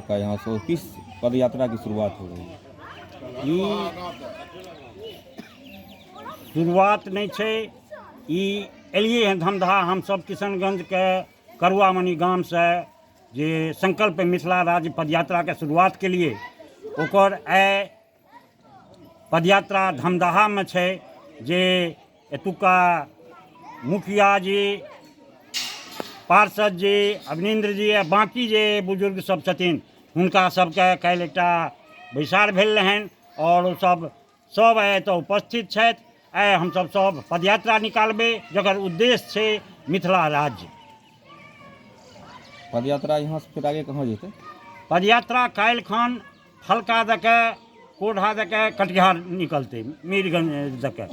आपका यहाँ से और किस पद यात्रा की शुरुआत हो रही है? ई शुरुआत नहि छै, ई एलियै हँ धमधा। हमसभ किशनगंजके करुआमणि गामसँ जे संकल्प मिथिला राज्य पदयात्राके शुरुआत केलियै, ओकर आइ पदयात्रा धमदाहामे छै, जे एतुका मुखिया जी, पार्षद जी, अवनीन्द्र जी आ बाँकी जे बुजुर्ग सब छथिन, हुनका सबके काल्हि एकटा बैसार भेल रहनि आओर ओ सब सब आइ एतऽ उपस्थित छथि। आइ हमसब सब पदयात्रा निकालबै, जकर उद्देश्य छै मिथिला राज्य। पदयात्रा यहाँ से फिर आगे कहाँ जेतै? पदयात्रा काल्हि खन फलका दऽ कऽ, कोढ़ा दऽ कऽ कटिहार निकलतै, मीरगंज दऽ कऽ।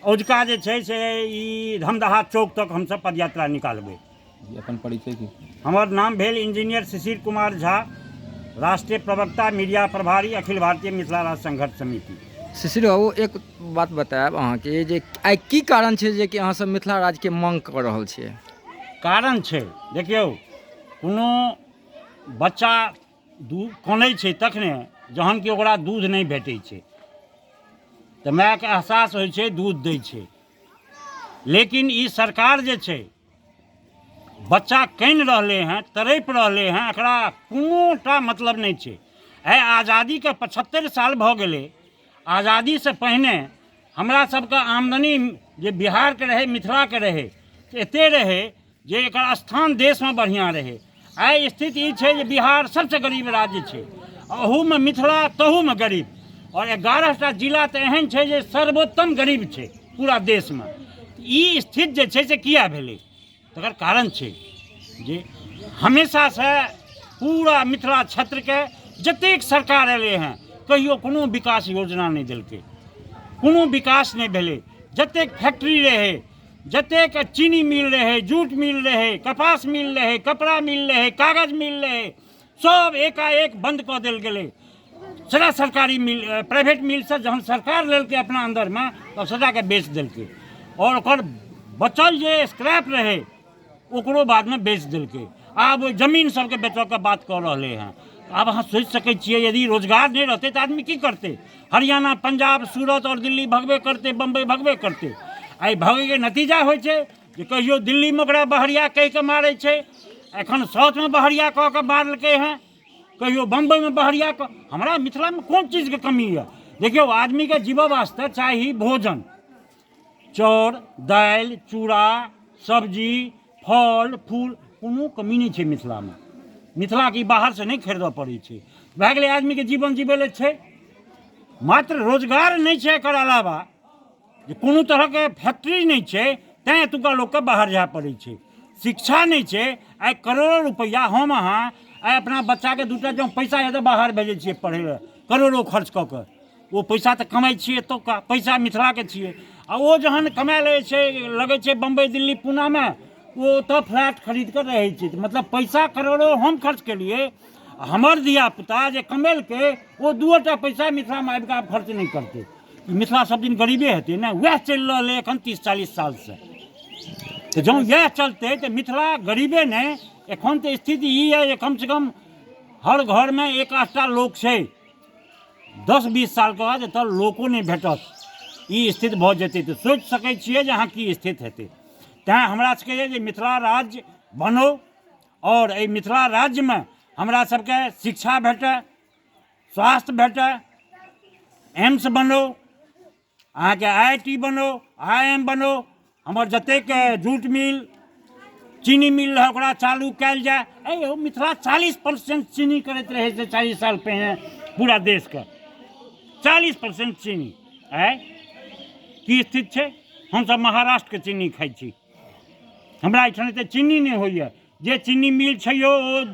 औजका जे छै से ई धमदाहा चौक तक हमसब पदयात्रा निकालबै। जी, अपन परिचय की? हमर नाम भेल इंजीनियर शिशिर कुमार झा, राष्ट्रीय प्रवक्ता, मीडिया प्रभारी, अखिल भारतीय मिथिला राज्य संघर्ष समिति। शिशिर बाबू, एक बात बतायब अहाँके जे आइ की कारण छै जे कि अहाँ सब मिथिला राज्यके मांग कऽ रहल छियै? कारण छै, देखियौ, कोनो बच्चा दूध कनै छै तखने जहन कि ओकरा दूध नहि भेटै छै, तऽ मायके एहसास होइ छै, दूध दै छै। लेकिन ई सरकार जे छै, बच्चा कानि रहलै हँ, तड़पि रहलै हँ, एकरा कोनोटा मतलब नहि छै। आइ आजादीके 75 साल भऽ गेलै। आजादीसँ पहिने हमरा सबके आमदनी जे बिहारके रहै, मिथिलाके रहै, से एते रहै जे एकर स्थान देशमे बढ़िआँ रहै। आइ स्थिति ई छै जे बिहार सबसँ गरीब राज्य छै, अहूमे मिथिला तहूमे गरीब, आओर 11टा जिला तऽ एहन छै जे सर्वोत्तम गरीब छै पूरा देशमे। ई स्थिति जे छै से किया भेलै? तकर कारण छै जे हमेशासँ पूरा मिथिला क्षेत्रके जतेक सरकार एलै हँ, कहियो कोनो विकास योजना नहि देलकै, कोनो विकास नहि भेलै। जतेक फैक्ट्री रहै, जतेक चीनी मिल रहै, जूट मिल रहै, कपास मिल रहै, कपड़ा मिल रहै, कागज मिल रहै, सब एकाएक बन्द कऽ देल गेलै। सभटा सरकारी मिल, प्राइवेट मिलसँ जहन सरकार लेलकै अपना अन्दरमे, तब सभटाके बेच देलकै, आओर ओकर बचल जे स्क्रैप रहै, ओकरो बादमे बेच देलकै। आब ओहि जमीन सबके बेचऽके बात कऽ रहलै हँ। आब अहाँ सोचि सकै छियै, यदि रोजगार नहि रहतै तऽ आदमी की करतै? हरियाणा, पंजाब, सूरत आओर दिल्ली भगबे करतै, बम्बई भगबे करतै। एहि भगैके नतीजा होइ छै जे कहियो दिल्लीमे ओकरा बहरिया कहि कऽ मारै छै, एखन साउथमे बहरिया कऽ कऽ मारलकै हँ, कहियो बम्बईमे बहरिया कऽ। हमरा मिथिलामे कोन चीजके कमी यऽ? देखियौ, आदमीके जीबऽ वास्ते चाही भोजन, चाउर, दालि, चूड़ा, सब्जी, फल फूल, कोनो कमी नहि छै मिथिलामे। मिथिलाके ई बाहरसँ नहि खरीदऽ पड़ै छै। भए गेलै, आदमीके जीवन जीबै लए छै, मात्र रोजगार नहि छै। एकर अलावा जे कोनो तरहके फैक्ट्री नहि छै, तैँ एतुका लोकके बाहर जाय पड़ै छै। शिक्षा नहि छै। आइ करोड़ो रुपैआ, हम अहाँ आइ अपना बच्चाके दूटा जँ पैसा हेतै, बाहर भेजै छियै पढ़ै लए, करोड़ो खर्च कऽ कऽ। ओ पैसा तऽ कमाइ छियै एतुका पैसा, मिथिलाके छियै। आ ओ जहन कमाए लै छै, लगै छै बम्बइ, दिल्ली, पूनामे, ओ ओतऽ फ्लैट खरीद कऽ रहै छै। मतलब पैसा करोड़ो हम खर्च केलियै, आ हमर धियापुता जे कमेलकै, ओ दूओटा पैसा मिथिलामे आबि कऽ आब खर्च नहि करतै। मिथिला सब दिन गरीबे हेतै ने? वएह चलि रहलै एखन 30-40 सालसँ। तऽ जँ इएह चलतै तऽ मिथिला गरीबे नहि। एखन तऽ स्थिति ई यऽ जे कमसँ कम हर घरमे एक आधटा लोक छै। 10-20 सालके बाद एतऽ लोको नहि भेटत, ई स्थिति भऽ जेतै। तऽ सोचि सकै छियै जे अहाँ की स्थिति हेतै। तैँ हमरा सबके यऽ जे मिथिला राज्य बनो, आओर एहि मिथिला राज्यमे हमरा सबके शिक्षा भेटय, स्वास्थ्य भेटय, एम्स बनो, अहाँके आई I T बनो, I am बनो, हमर जतेक जूट मिल, चीनी मिल रहै, ओकरा चालू कयल जाय। अइ यौ, मिथिला 40% चीनी करैत रहै से 40 साल पहिने पूरा देशके 40% चीनी। आइ की स्थिति छै? हमसभ महाराष्ट्रके चीनी खाइ छी। हमरा एहिठाम एते चीनी नहि होइए। जे चीनी मिल छै यौ, ओ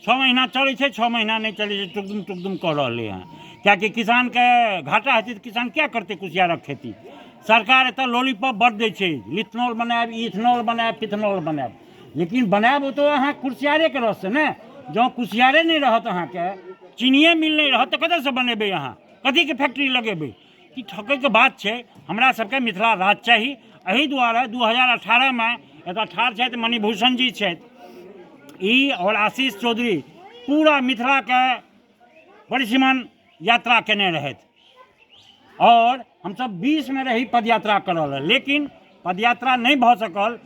6 महीना चलै छै, 6 महीना नहि चलै छै, टुकदुम टुकदुम कऽ रहलै हँ, किएकि किसानके घाटा हेतै तऽ किसान किया करतै कुसियारक खेती? सरकार एतऽ लॉलीपॉप बड्ड दै छै, इथेनॉल बनायब, इथेनॉल बनायब, पिथनॉल बनायब, लेकिन बनायब ओ तऽ अहाँ कुसियारेके रससँ ने। जँ कुसियारे नहि रहत, अहाँके चीनिए मिल नहि रहत, तऽ कतऽसँ बनेबै अहाँ? कथीके फैक्ट्री लगेबै? ई ठकैके बात छै। हमरा सबके मिथिला राज चाही। एहि दुआरे 2018मे एतऽ ठाढ़ छथि मणिभूषण जी छथि ई आओर आशीष चौधरी। पूरा मिथिलाके परिसीमन यात्रा केने रहथि। आओर हमसब 20 मे रही पदयात्रा करऽ लए, लेकिन पदयात्रा नहि भऽ सकल।